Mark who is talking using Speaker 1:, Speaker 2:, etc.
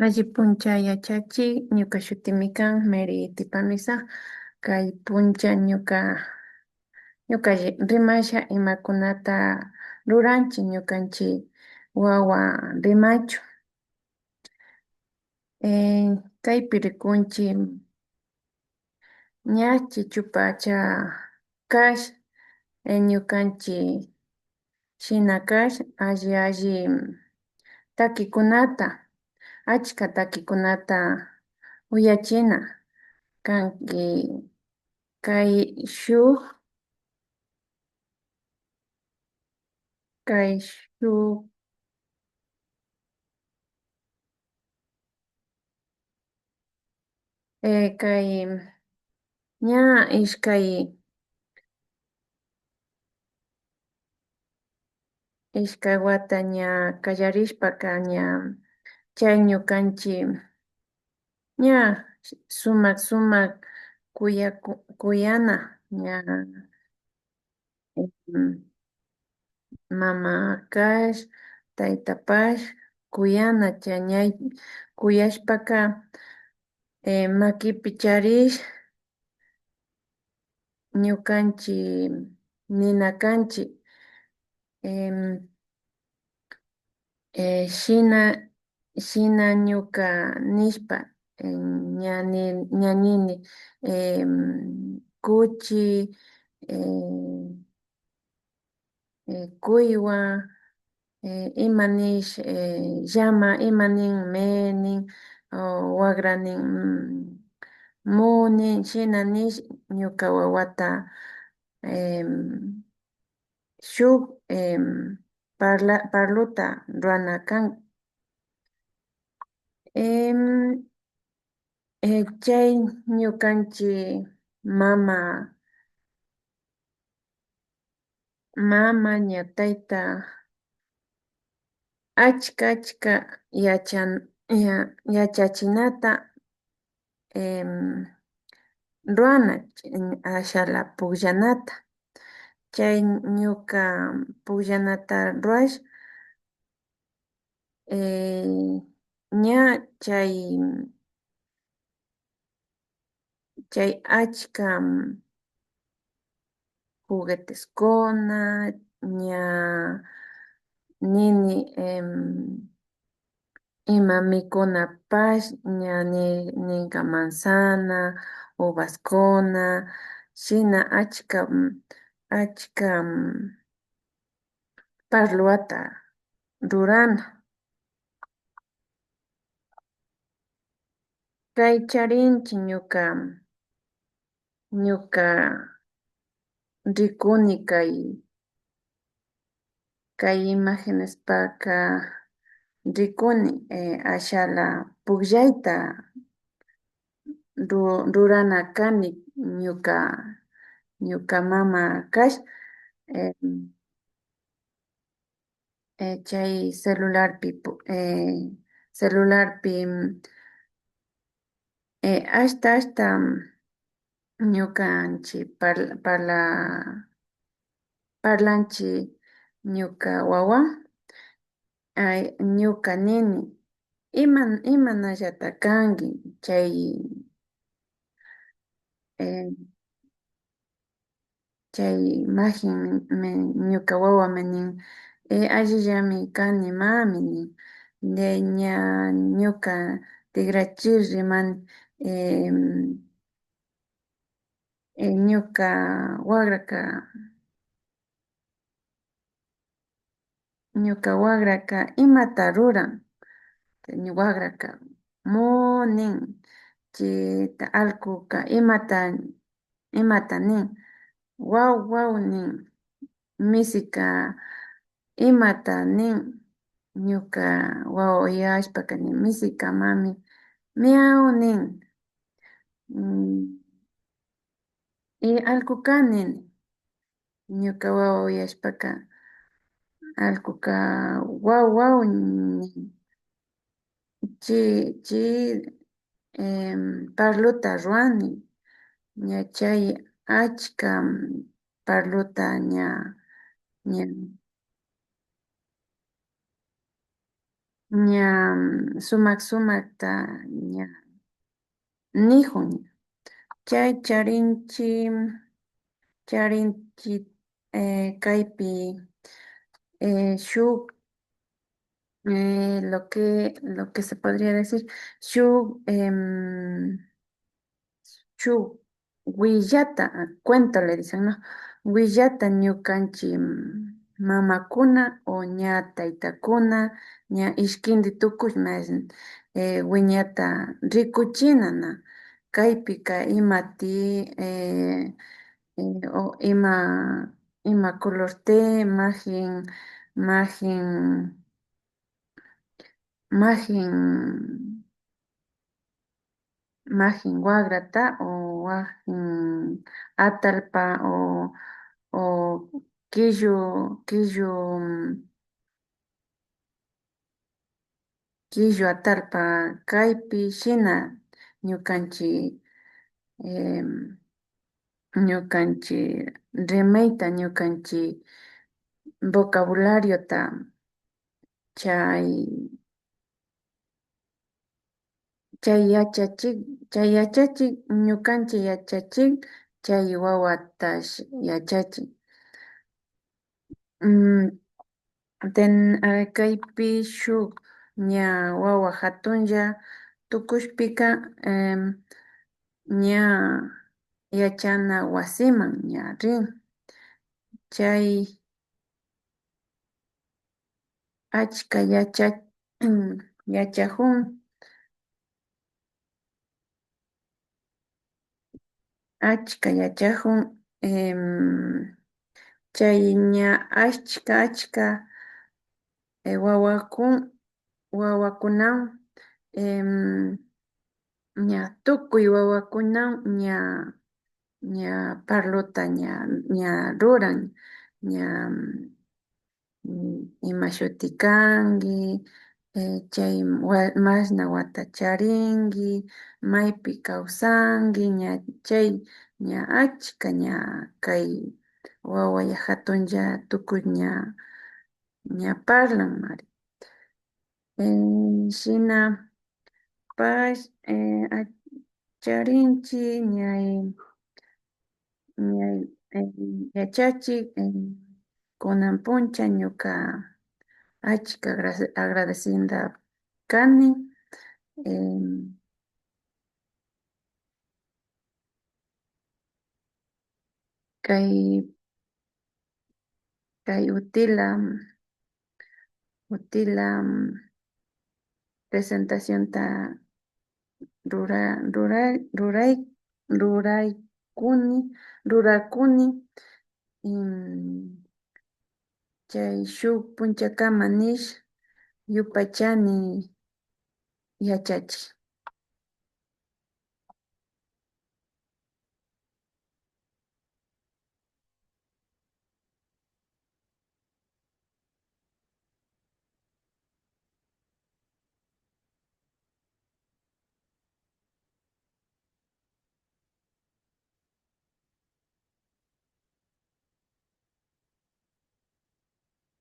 Speaker 1: Alli puncha yachachik, ñuka shutimi kan Mary Tipanisa, kay puncha ñuka ñuka rimasha imakunata ruranchik ñukanchik wawa rimachu. Kaypi rikunchik ña chichupacha kash ñukanchik shina kash alli alli takikunata achka takikunata uyachina kanki kay shuk kay shuk kay ña ishkay ishkay wata ña kallarishpaka ña chay ñukanchik ña sumak sumak kuyaku kuyana ña mama kash taytapash kuyana chay ña kuyashpaka makipi charish ñukanchik nina kanchik shina shina ñuka nishpa ña ña nini kuchi kuywa ima nish llama ima nin me nin o wagra nin mu nin shina nish ñuka wawata shuk parla parluta rurana kan. Chay ñukanchik mama mama ña tayta achka achka yachan yachachinata rurana ashala pukllanata chay ñuka pukllanata rurash ña chay chay achka jugueteskuna ña nini ima mikunapash ña ninka manzana, uvaskuna shina achka achka parluata rurana. Kay charinchik ñuka ñuka rikuni kay kay imagenespaka rikuni ashala pukllayta rurana kani ñuka ñuka mama kash chay celularpi celularpi ashta ashta ñukanchik parla parlanchik ñuka wawa ñuka nini ima imanallata kanki chay chay imagen ñuka wawami nin allillami kani mami nin de ña ñuka tigrachish rimani ñuka wagraka ñuka wagraka imata ruran wagraka mu nin chayta allkuka imata imata nin waw waw nin misika imata nin ñuka wawa uyashpaka nin misika mami miaw nin y allkuka nini ñuka wawa uyashpaka allkuka waw waw nin chay chay parluta ruani ña chay achka parluta ña ña. Ña sumak sumakta ña nijun chay charinchik charinchik kaypi shuk lo que se podría decir shuk shuk willata, cuento le dicen, ¿no? Willata ñukanchik mamakuna o ña taytakuna ña ishkinti tukuy wiñata rikuchina na kaypika imati o ima ima color te majin majin majin majin wagrata o majin atalpa o killu killu killu atalpa kaypi shina ñukanchik ñukanchik rimayta ñukanchik vocabulariota chay chay yachachik chay yachachik ñukanchik yachachik chay wawatash yachachin. Ten kaypi shuk ña wawa hatunlla tukushpika ña yachana wasiman ña rin chay achka yacha yachajun achka yachajun chay ña achka achka wawakun wawakunawan ña tukuy wawakunawan ña ña parlota ña ña ruran ña ima shuti kanki chay mashna wata charinki maypi kawsanki ña chay ña achka ña kay wawa ña hatunlla tukuy ña ña parlanmari. Shina pash charinchik ña ña yachachik kunan puncha ñuka achka agradecida kani kay kay utila utila presentacionta rura ruray ruray ruraykuni rurakuni chay shuk punchakama nish yupaychani yachachik.